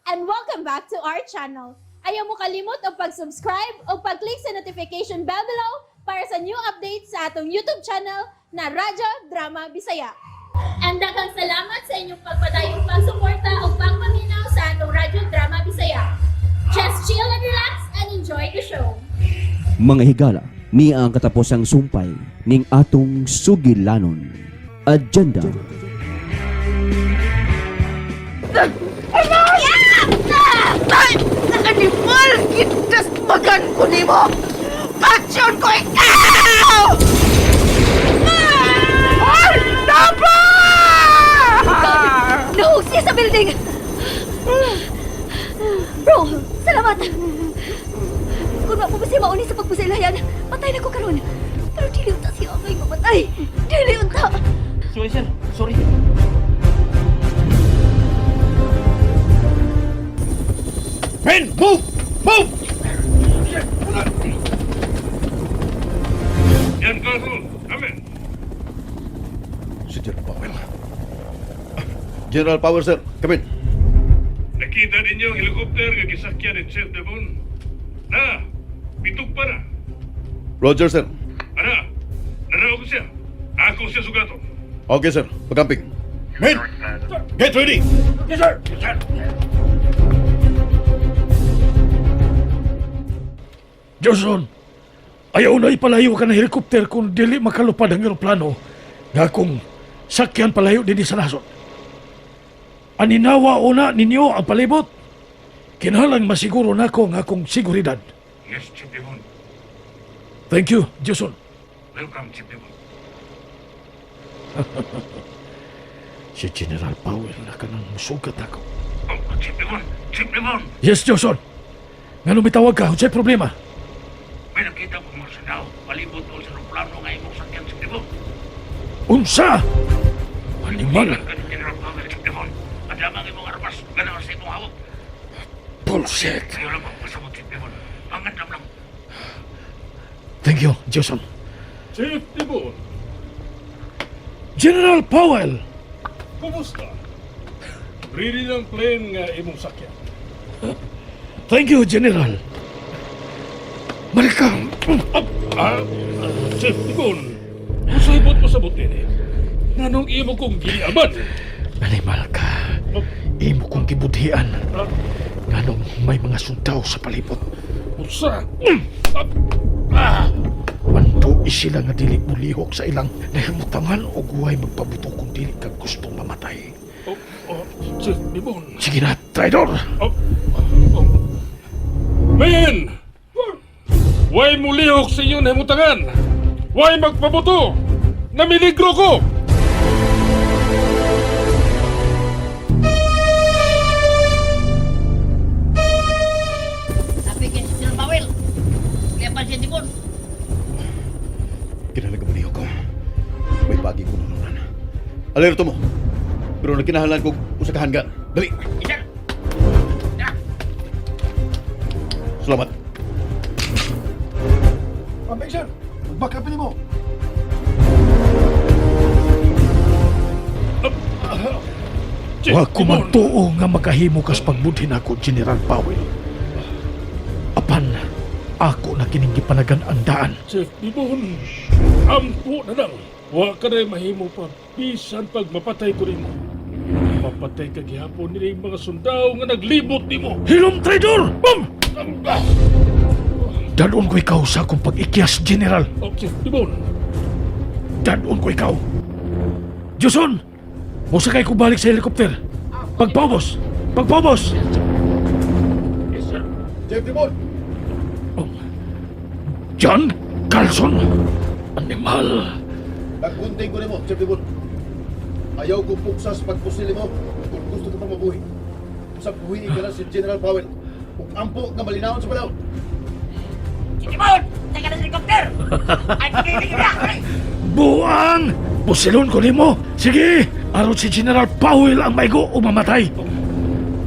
And welcome back to our channel. Ayaw mo kalimot og pag-subscribe o pag-click sa notification bell below para sa new updates sa atong YouTube channel na Radyo Drama Bisaya. And daghang salamat sa inyong pagpadayong pagsuporta o pagpaminaw sa atong Radyo Drama Bisaya. Just chill and relax and enjoy the show. Mga higala, niya ang katapusang sumpay ning atong sugilanon. Agenda. Tay! Animal! Gitasmagan ko nimo! Pasyon ko ikaw! Ay! Tapa! Nahug siya sa building! Bro, salamat! Kung wa po ba siya mauni sa pagpusilayan, patay na ko karon. Pero dili unta siya angay mamatay. Dili unta! Sorry, sir. Sorry. Men, move! Move! Yan, Carl. Amen. Si General Powell. General Powell, sir. Come in. Nakita ninyo ang helicopter nga gisakyan ni Chief Devon? Na, pitog pa na. Roger, sir. Ana, nanaw ko siya. Ako siya sugaton. Okay, sir. Pagamping. Men! Get ready! Yes, sir. Yes, sir. Johnson, ayaw na ipalayo ka ng helikopter kung dili makalupad ang eroplano nga kung sakyan palayo dinhi sa nasod. Aninawa una ninyo ang palibot. Kinahanglan masiguro nako nga akong seguridad. Yes, Chief Devon. Thank you, Johnson. Welcome, Chief Devon. Si General Powell na kanang musugat ako. Oh, Chief Devon! Chief Devon! Yes, Johnson. Nga mitawag ka, unsay problema? May nakita ko mga sundao. Palibot sa eroplano nga imong sakyan, Chief Devon. Unsa? Animal. Ka ni General Powell, Chief Devon. Adama ang imong armas. Ganahan sa imong hawak. Bullshit. Ayaw lang magpasabot, Chief Devon. Pangandam lang. Thank you, Johnson. Chief Devon, General Powell! kumusta? Ready ng plane nga imong sakyan. Thank you, General. Marika! Ah, Chief Devon, usay mo sabot nini. Nganong imo kong giniaban? Animal ka. Imo kong gibudhian. Nganong may mga sundao sa palibot. Usa! Mantui sila nga dili mulihok sa ilang nahimutangan o guway magpabuto kung dili ka gustong mamatay. Oh, oh, Chief Devon. Sige na, traidor! Oh, oh. Men! Way mulihok sa inyo nahimutangan! Way magpabuto! Namiligro ko! Sabi kay Sir Powell. Kaya pa siya Devon. Kinahanglan ka maliho ko. May pagi ko nununan. Alerto mo. Pero nagkinahanglan ko usa ka handgun. Dali. Yes, sir. Na. Salamat. Pambay, sir. Mag-back up mo. Chief Wa ko Devon. magtuo nga makahimo kas pagbudhi nako, General Powell. Apan, ako na kining gipanagan ang daan. Chief Devon, ampo na lang. Wa ka na mahimo pa bisan pag mapatay ko nimo. Mapatay ka gihapon nila yung mga sundao nga naglibot nimo. Hilom, traidor! Bam! Dadon ko ikaw sa akong pag-ikyas, General. Oh, Chief Devon, Dadon ko ikaw. Joson! Musakay ko balik sa helikopter. Pagpaubos! Pagpaubos! Yes, sir. Chief Devon! Oh. John Carlson! Animal! Naggunting ko nimo, Chief Devon. Ayaw ko puksa sa pagpusili mo kung gusto ka pa mabuhi. Sa buhi ka na si General Powell. Ug ampo nga malinawon sa balaod. Si Devon! Teka na sa helicopter! Ay, pagkilig na! Ay! Buang! Pusilon ko nimo! Sige! Aron si General Powell ang maigo o mamatay!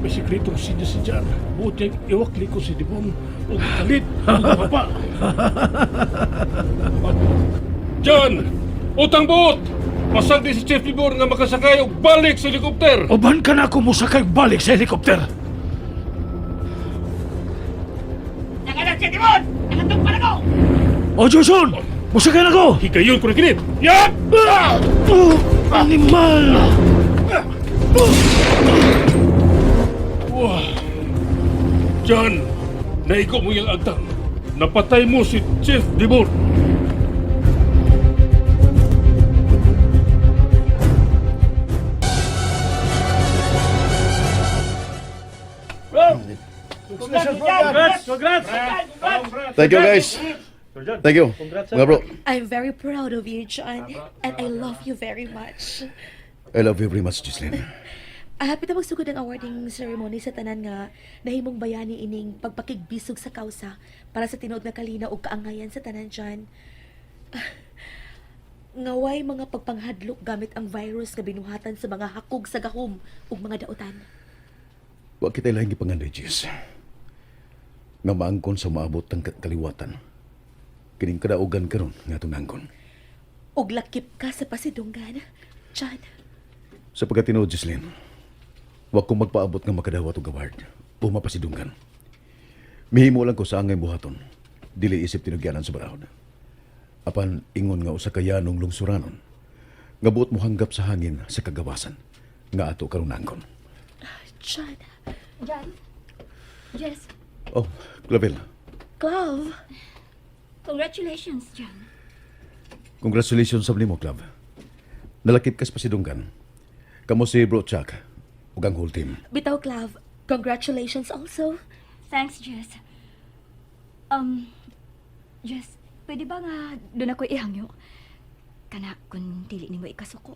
May sikretong sinya si John. Buti ang iwakli ko si Devon o kalit o mapa. John! Utang buot! Pasag di si Chief Devon nga makasakay og balik sa helikopter! Uban ka na ako musakay balik sa helikopter! Chief Dimon! Nakatugpa na ko! O Johnson, musakay na ko. Higayon ko na kinip! Yap! Ah! Oh, animal! Wah! John, naigo mo yung agtang. Napatay mo si Chief Dibon. Congrats! Thank you, guys. Thank you. Mga bro, I'm very proud of you, John. And I love you very much. I love you very much, Jocelyn. Hapit na magsugod ang awarding ceremony sa tanan nga nahimong bayani ining pagpakigbisog sa kausa para sa tinuod nga kalinaw ug kaangayan sa tanan, John. Ngaway mga pagpanghadlok gamit ang virus nga binuhatan sa mga hakog sa gahom ug mga dautan. Wa kita lahing gipangandoy, Jess. Nga maangkon sa maabot ang kaliwatan. Kining kadaugan karon nga atong naangkon. Ug lakip ka sa pasidunggan, John. Sa pagkatinuod, Jocelyn, wa ko magpaabot nga makadawat og award o mapasidunggan. Mihimo lang ko sa angay buhaton, dili isip tinugyanan sa baraon. Apan ingon nga usa ka yanong lungsuranon, nga buot mo hanggap sa hangin sa kagawasan, nga ato karon naangkon. John. John? Jess, Oh, Clavel, Glove. congratulations, John. congratulations sa nimo, Clav. Nalakip kas pasidunggan. Kamo si Bro Chuck ug ang whole team. Bitaw, Clav. Congratulations also. Thanks, Jess. Jess, pwede ba nga doon ako ihangyo? Kana, kung dili nimo ikasuko.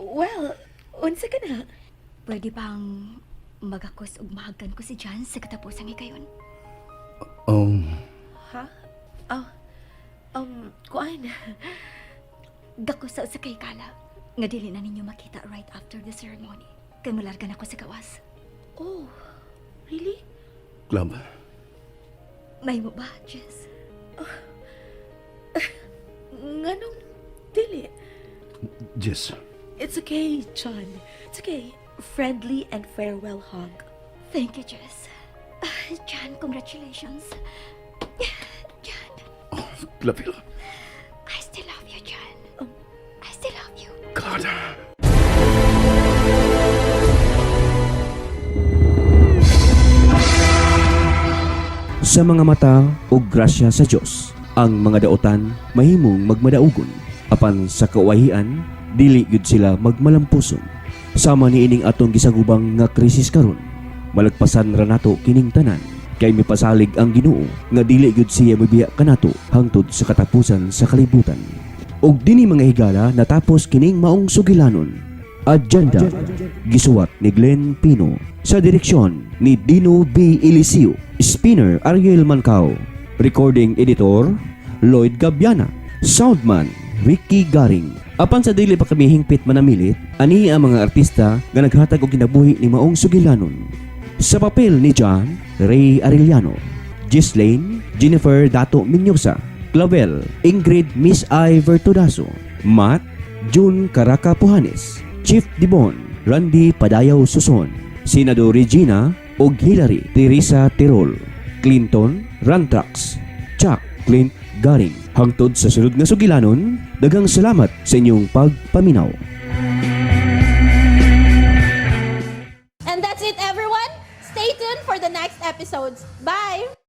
Well, unsa ka na? Pwede bang magakos ug mahagan ko si John sa katapusan ni kayon? Ha? Oh, kuan. Gakos sa usa kay kala. Nga dili na ninyo makita right after the ceremony. Kay mularga na ko sa gawas. Oh, really? Clav, May mo ba, Jess? Nganong dili? Jess, It's okay, John. It's okay. Friendly and farewell hug. Thank you, Jess. Ah, John, congratulations. John, Clavel. I still love you, John. I still love you. God. Sa mga mata o grasya sa Dios, ang mga daotan mahimong magmadaugon. Apan sa kawahian, dili gyud sila magmalampuson. Sama niining atong gisagubang nga krisis karon, malagpasan ra nato kining tanan kay mipasalig ang Ginoo nga dili gyud siya mibiya kanato hangtod sa katapusan sa kalibutan. Og dinhi, mga higala, natapos kining maong sugilanon. Agenda, gisuwat ni Glenn Pino sa direksyon ni Dino B. Eliseo, Spinner Ariel Mancao, Recording Editor Lloyd Gabiana, Soundman Ricky Garing. Apan sa dili pa kami hingpit manamilit, ani ang mga artista nga naghatag og kinabuhi ni maong sugilanon. Sa papel ni John, Ray Arellano, Ghislaine, Jennifer Dato Minyosa, Clavel, Ingrid Miss I Vertudazo, Matt, June Caraca Puhanes, Chief Dibon, Randy Padayaw Suson, Senador Regina ug Hillary Teresa Tirol, Clinton Rantrax, Chuck Clint Garing. Hangtod sa sunod nga sugilanon, daghang salamat sa inyong pagpaminaw. And that's it, everyone. Stay tuned for the next episodes. Bye!